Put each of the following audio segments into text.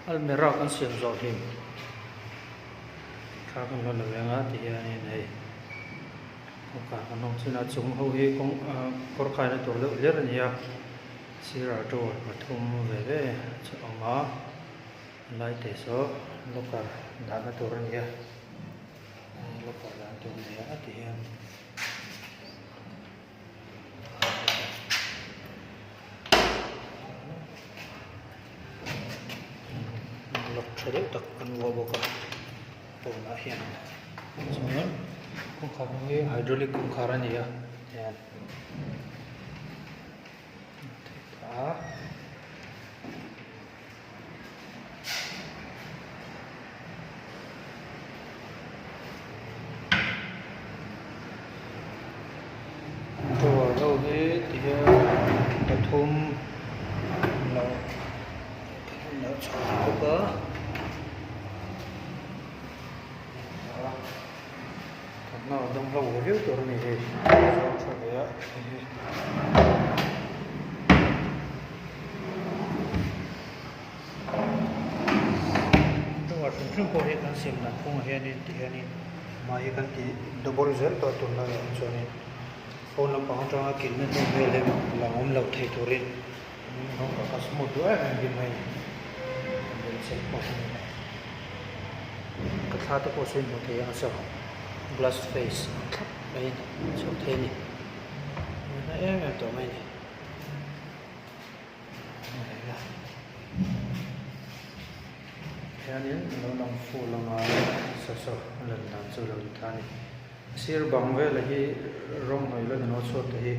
Almirah kan siam zawh hlim thla kan lo la ve anga ti hianin hei kawngkhar kan hawng chin a chung ho hi kawng ah kawr khaina tur deuh hlir a ni a sirah drawer pathum ve ve chu a awm a lai te saw locker dahna tur a ni a locker dahna tur a ni a ti hian. Lock tha deuh tak kan vuah bawk a pawnah hian chuan kawngkhar hi hydraulic kawngkhar a ni a tihian a. Drawer ho hi ti hian pathum lo lo chho bawk a thawmhnaw dawng ho ve viau tur a ni hei zawng tha ve a hei hi. Drawer hrim hrim pawh hi kan siam dan phungah hianin ti hianin hma hi kan ti double zel tawh tur lai ah chuanin phone lampang atanga kilhna hnu vel emaw lang awm loh theih turin rawng ka smooth duh em em bik mai a ni kan bel chep pawh hi ka thla te pawh sawi hmuh theih ang saw glass face ang thlap maiin chhuak thei a ni a em em tawh mai a ni. Hianin a lo lang full anga saw saw a lan dan chu a lo ni ta a ni. Sir bang vela hi rawng hnawih la ni lo chhuat te hi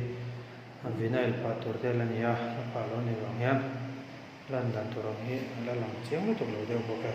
a vinyl phah tur te la ni a, a phah lo ni vang hian lan dan tur ang hi a la lang chiang lutuk lo deuh bawk e.